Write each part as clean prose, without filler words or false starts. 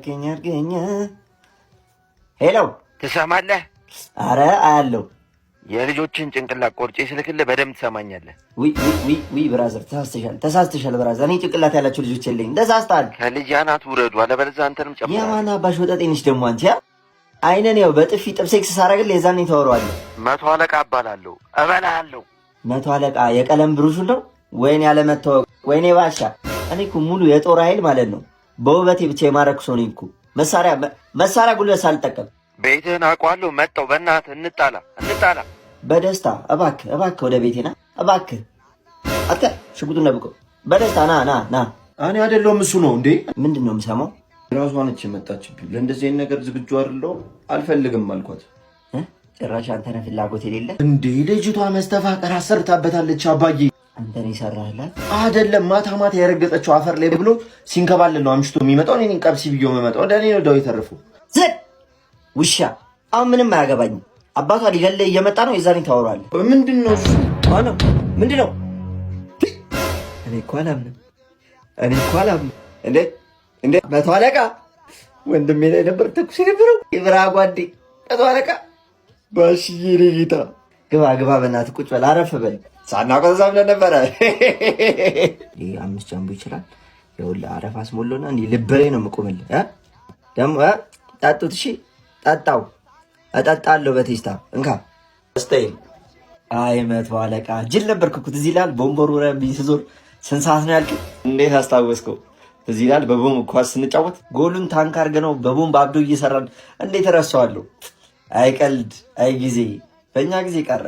አርገኝ አርገኝ። Hello። ትሰማለህ? አረ አያለው። የልጆችን ጭንቅላት ቆርጬ ስልክልህ በደንብ ትሰማኛለህ። ውይ ውይ ውይ፣ brother ተሳስተሻል፣ ተሳስተሻል brother። እኔ ጭንቅላት ያላቸው ልጆች የለኝም። ተሳስተሃል። ከልጅ አናት ውረዱ፣ አለበለዚያ አንተንም ጨምራለሁ። የማን አባሽ ወጠጤ ነሽ ደግሞ አንቺ? ያ አይነን ያው በጥፊ ጥብሴክስ ሳረግልህ የዛኔ ታወራዋለህ። መቶ አለቃ እባላለሁ፣ እበላሃለሁ። መቶ አለቃ የቀለም ብሩሹን ነው? ወይኔ ያለመታወቅ፣ ወይኔ ባሻ። እኔ እኮ ሙሉ የጦር ኃይል ማለት ነው በውበቴ ብቻ የማረኩ ሰው ነኝ እኮ፣ መሳሪያ መሳሪያ ጉልበት ሳልጠቀም። ቤትህን አውቀዋለሁ። መጣሁ። በእናትህ እንጣላ፣ እንጣላ። በደስታ። እባክህ እባክህ፣ ወደ ቤቴ ና እባክህ። አንተ ሽጉጡን ደብቆ በደስታ ና ና ና። እኔ አይደለሁም፣ እሱ ነው እንዴ። ምንድን ነው የምሰማው? ራሷ ነች የመጣችብኝ። ለእንደዚህ አይነት ነገር ዝግጁ አይደለሁም፣ አልፈልግም አልኳት። ጭራሽ አንተ ነህ ፍላጎት የሌለ? እንዴ፣ ልጅቷ መስተፋቀር አሰርታበታለች አባዬ። አንተ ነህ የሰራህላት? አይደለም፣ ማታ ማታ የረገጠችው አፈር ላይ ብሎ ሲንከባለል ነው አምሽቶ የሚመጣው። እኔ ነኝ ቀብሲ ብዬው የምመጣው። ለእኔ ነው ዳው የተረፈው። ዝም ውሻ። አሁን ምንም አያገባኝም። አባቷ ሊገልህ እየመጣ ነው። የዛኔ ታወራለህ። ምንድን ነው እሱ? ማነው? ምንድን ነው? እኔ እኮ አላምንም። እኔ እኮ አላምንም። እንዴ እንዴ፣ መቶ አለቃ ወንድሜ ላይ ነበር ተኩስ የነበረው። የብራ ጓዴ መቶ አለቃ ባሽዬ እኔ ጌታ። ግባ ግባ፣ በእናትህ ቁጭ በል፣ አረፍ በል። ሳናውቀው ተዛምደን ነበረ። ይሄ 5 ጃምቦ ይችላል። ይኸውልህ አረፋ አስሞሎና እንዲህ ልብ ላይ ነው የምቆምልህ። እ ደግሞ እ ጠጡት። እሺ ጠጣው፣ እጠጣለሁ በቴስታ፣ እንካ ስታይል። አይ መቶ አለቃ ጅል ነበርክ እኮ፣ ትዝ ይልሃል። ቦምቦር ወረብኝ ስዞር ስንት ሰዓት ነው ያልከኝ? እንዴት አስታወስከው? ትዝ ይልሃል በቦምብ ኳስ ስንጫወት? ጎሉን ታንክ አድርገህ ነው በቦምብ አብዶ እየሰራን፣ እንዴት እረሳዋለሁ? አይ ቀልድ፣ አይ ጊዜ፣ በእኛ ጊዜ ቀረ።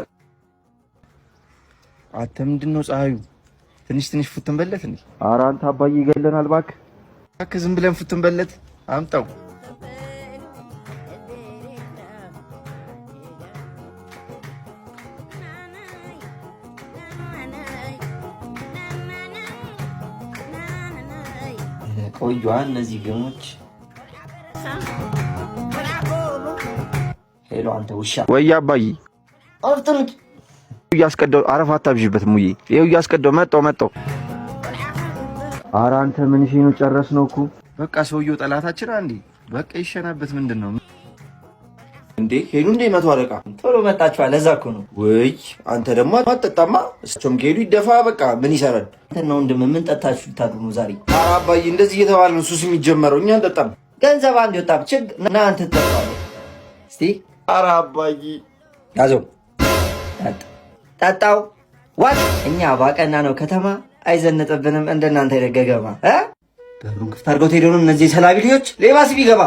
አንተ ምንድን ነው ፀሐዩ? ትንሽ ትንሽ ፉትን በለት እንዴ? ኧረ አንተ አባዬ ይገለናል። እባክህ እባክህ፣ ዝም ብለን ፉትን በለት አምጣው። ቆዩዋ እነዚህ ግሞች። Hello አንተ ውሻ። ወይ አባዬ። አፍጥኑት። እያስቀደው፣ አረፋ አታብዥበት ሙዬ። ይኸው እያስቀደው፣ መጣው መጣው። ኧረ አንተ ምን እሺ ነው፣ ጨረስነው እኮ። በቃ ሰውየው ጠላታችን አንዴ በቃ ይሸናበት። ምንድን ነው እንዴ? ሄዱ እንዴ መቶ አለቃ? ቶሎ መጣችኋል። ለዛ እኮ ነው። ውይ አንተ ደግሞ አትጠጣማ። እሳቸውም ከሄዱ ይደፋ። በቃ ምን ይሰራል? አንተና ወንድም ምን ጠጣችሁ ልታድሩ ነው ዛሬ? ኧረ አባዬ፣ እንደዚህ እየተባለ ነው ሱስ የሚጀመረው። እኛ አንጠጣም። ገንዘብ አንድ ወጣ ችግ እና አንተ ትጠጣዋለህ። እስቲ። ኧረ አባዬ። ያዘው፣ ጠጣው። ዋጥ። እኛ ባቀና ነው ከተማ አይዘንጥብንም እንደናንተ የደገገማ። በሩን ክፍት አድርገው ሄደው ነው እነዚህ የሰላቢ ልጆች፣ ሌባስ ቢገባ።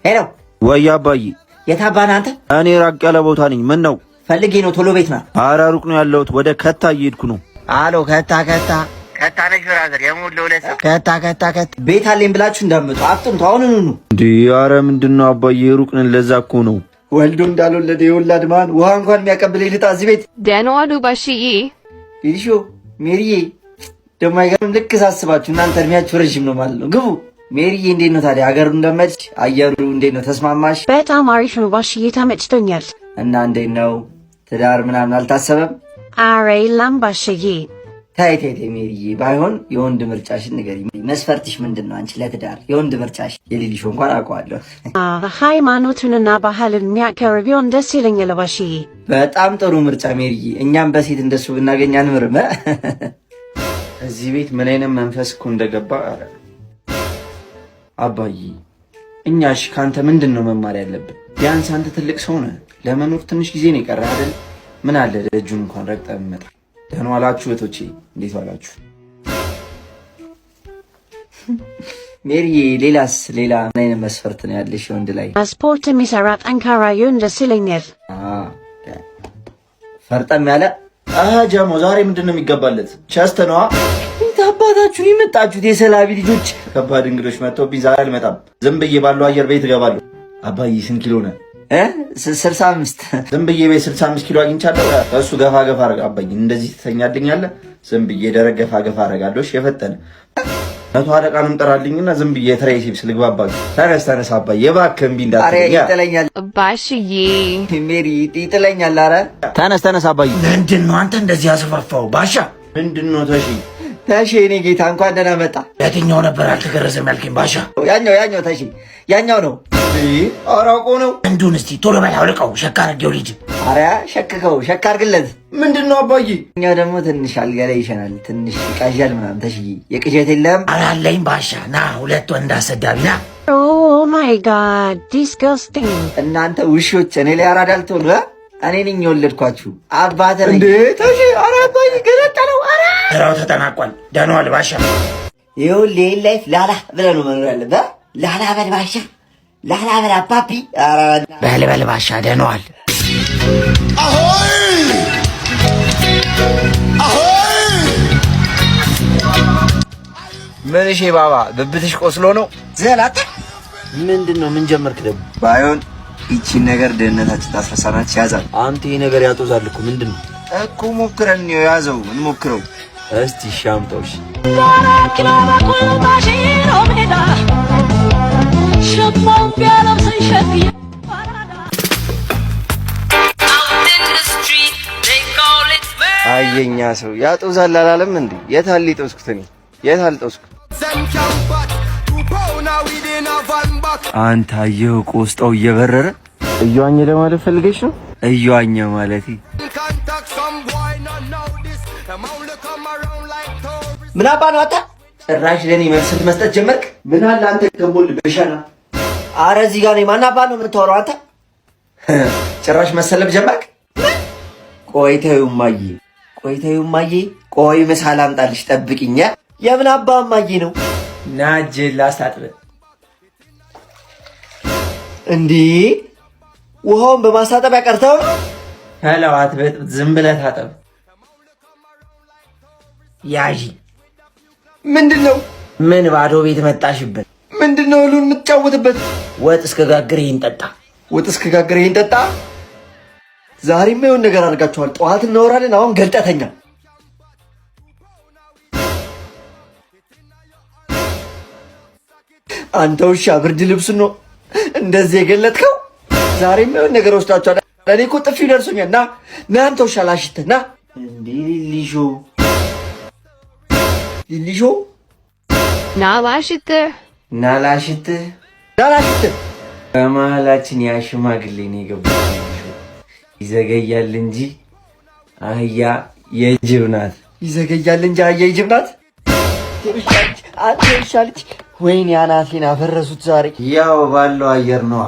Hello። ወይ አባዬ። የታባህ ነህ አንተ? እኔ ራቅ ያለ ቦታ ነኝ። ምን ነው? ፈልጌ ነው፣ ቶሎ ቤት ና። ኧረ ሩቅ ነው ያለሁት። ወደ ከታ እየሄድኩ ነው። አሎ ከታ ከታ። ከታ ነሽ brother፣ የሞላው ሁለት ሰው። ከታ ከታ ከታ፣ ቤት አለኝ ብላችሁ እንዳትመጡ፣ አፍጥኑት፣ አሁኑኑ ኑ። እንዴ ኧረ ምንድን ነው አባዬ፣ ሩቅ ነን። ለዛ እኮ ነው። ወልዶ እንዳልወለደ የወላድ ማን ውሃ እንኳን የሚያቀብለኝ ልጣ እዚህ ቤት። ደህና ዋሉ ባሽዬ። ሊሾ ሜሪዬ ደግሞ አይገርም። ልክ ሳስባችሁ እናንተ እድሜያችሁ ረዥም ነው ማለት ነው። ግቡ። ሜሪዬ እንዴት ነው ታዲያ ሀገሩ እንደመድሽ? አየሩ እንዴት ነው፣ ተስማማሽ? በጣም አሪፍ ነው ባሽዬ፣ ተመችቶኛል። እና እንዴት ነው ትዳር ምናምን አልታሰበም? አረ የለም ባሽዬ። ተይ ተይ ተይ ሜሪዬ፣ ባይሆን የወንድ ምርጫሽን ንገሪኝ። መስፈርትሽ ምንድን ነው አንቺ ለትዳር የወንድ ምርጫሽ? የሊሊሾ እንኳን አውቀዋለሁ። ሃይማኖቱንና ባህልን የሚያከብር ቢሆን ደስ ይለኛል ባሽዬ። በጣም ጥሩ ምርጫ ሜሪዬ። እኛም በሴት እንደሱ ብናገኝ አንምርም። እዚህ ቤት ምን አይነት መንፈስ እኮ እንደገባ። ኧረ አባዬ፣ እኛ እሺ ከአንተ ምንድን ነው መማር ያለብን? ቢያንስ አንተ ትልቅ ሰው ነህ። ለመኖር ትንሽ ጊዜ ነው የቀረህ አይደል? ምን አለ ደጁን እንኳን ረግጠህ ብመጣ። ደህና ዋላችሁ እህቶቼ፣ እንዴት ዋላችሁ? ሜሪዬ ሌላስ፣ ሌላ ምን አይነት መስፈርት ነው ያለሽ ወንድ ላይ? ስፖርት የሚሰራ ጠንካራ ይሁን ደስ ይለኛል። ፈርጠም ያለ። ጀሞ ዛሬ ምንድን ነው የሚገባለት? ቸስት ነዋ። የት አባታችሁን የመጣችሁት የሰላቢ ልጆች? ከባድ እንግዶች መጥተውብኝ ዛሬ አልመጣም። ዝም ብዬ ባለው አየር ቤት እገባለሁ። አባዬ ስንት ኪሎ ነህ? 65። ዝም ብዬ ቤት 65 ኪሎ አግኝቻለሁ። እሱ ገፋ ገፋ አረጋ። አባዬ እንደዚህ ትተኛልኛለህ? ዝም ብዬ ደረግ ገፋ ገፋ አረጋለሁ። እሺ የፈጠነ መቶ አለቃንም ጠራልኝና ዝም ብዬ የ triceps ልግባባ። ተነስ ተነስ አባዬ እባክህ እምቢ አረ እንዳትለኝ። ይጥለኛል፣ ባሽዬ ሜሪ ይጥለኛል። አረ ተነስ ተነስ አባዬ። ምንድን ነው አንተ እንደዚህ ያስፋፋው? ባሻ ምንድን ነው ተሺ? ተሺ የኔ ጌታ እንኳን ደህና መጣ። የትኛው ነበር አልተገረዘም ያልከኝ? ባሻ ያኛው ያኛው ተሺ ያኛው ነው። ኧረ አውቆ ነው። አንዱን እስቲ ቶሎ በል አውልቀው፣ ሸካ አድርጌው ልጅ። አረ ሸክከው ሸካ አድርግለት። ምንድን ነው አባዬ? እኛው ደግሞ ትንሽ አልጋ ላይ ይሸናል፣ ትንሽ ይቃዣል ምናምን። ተሽዬ የቅዠት የለም። ኧረ አለኝ ባሻ። ና ሁለት ወንድ አሰዳቢ ና። Oh my God, disgusting. እናንተ ውሾች እኔ ላይ አራዳ ልትሆኑ እ? እኔ ነኝ የወለድኳችሁ አባተ ነኝ። እንዴ ተሺ! ኧረ አባዬ ገነጠለው። ኧረ ስራው ተጠናቋል። ደህና ዋል ባሻ። ይኸውልህ ይሄን life ላላ ብለህ ነው መኖር ያለብህ። ላላ በል ባሻ፣ ላላ በል አባቢ። ኧረ በል በል ባሻ፣ ደህና ዋል። Ahoy! Ahoy! ምን እሺ ባባ ብብትሽ ቆስሎ ነው? ዘላታ ምንድን ነው? ምን ጀመርክ ደግሞ? ባይሆን ይቺን ነገር ድህነታችን ታስረሳናች። ያዛል። አንተ ይሄ ነገር ያጦዛል እኮ ምንድን ነው? እኮ ሞክረን ነው ያዘው፣ እንሞክረው። እስቲ እሺ አምጣው። እሺ አየኛ ሰው ያጦዛል አላለም እንዴ? የታል ጦስኩት? እኔ የታል ጦስኩት? Them camp 2 pound of weed in a van back. አንተ አየኸው ቆስጣው እየበረረ። እየዋኘ ለማለት ፈልገሽ ነው? እየዋኘ ማለት Contact some boy not know this. Them only come around like tourists. ምን አባ ነው አንተ? ጭራሽ ለኔ መልስ መስጠት ጀመርክ? ምን አለ አንተ ከሞል በሸና። አረ እዚህ ጋር ነኝ። ማን አባ ነው የምታወራው አንተ? ጭራሽ መሰለብ ጀመርክ? ቆይ ተይው እማዬ፣ ቆይ ተይው እማዬ፣ ቆይ ምሳ ላምጣልሽ ጠብቂኝ። የምን አባ እማዬ ነው? ና እጅህን ላስታጥብህ። እንዴ ውሃውን በማስታጠቢያ ቀርተው ነው? ተለው አትበጥብጥ፣ ዝም ብለህ ታጠብ። ያዢ። ምንድን ነው? ምን ባዶ ቤት መጣሽበት? ምንድን ነው እህሉን የምትጫወትበት? ወጥ እስከጋግር ይህን ጠጣ። ወጥ እስከጋገረ ይሄን ጠጣ። ዛሬማ የሆነ ነገር አድርጋችኋል። ጠዋት እናወራለን። አሁን ገልጠተኛ። አንተ ውሻ ብርድ ልብሱን ነው እንደዚህ የገለጥከው? ዛሬማ የሆነ ነገር ወስዳችኋል። እኔ እኮ ጥፊው ደርሶኛል። ና ና፣ አንተ ውሻ ላሽትህ ና። እንዴ ሊሊሾ ሊሊሾ ና ላሽትህ። ና ላሽትህ። ና ላሽትህ። በመሀላችን ያ ሽማግሌ ነው የገባው። ይዘገያል እንጂ አህያ የጅብ ናት። ይዘገያል እንጂ አህያ የጅብ ናት። አንተ ውሻ ልጅ፣ ወይኔ አናቴን አፈረሱት ዛሬ። ያው ባለው አየር ነዋ።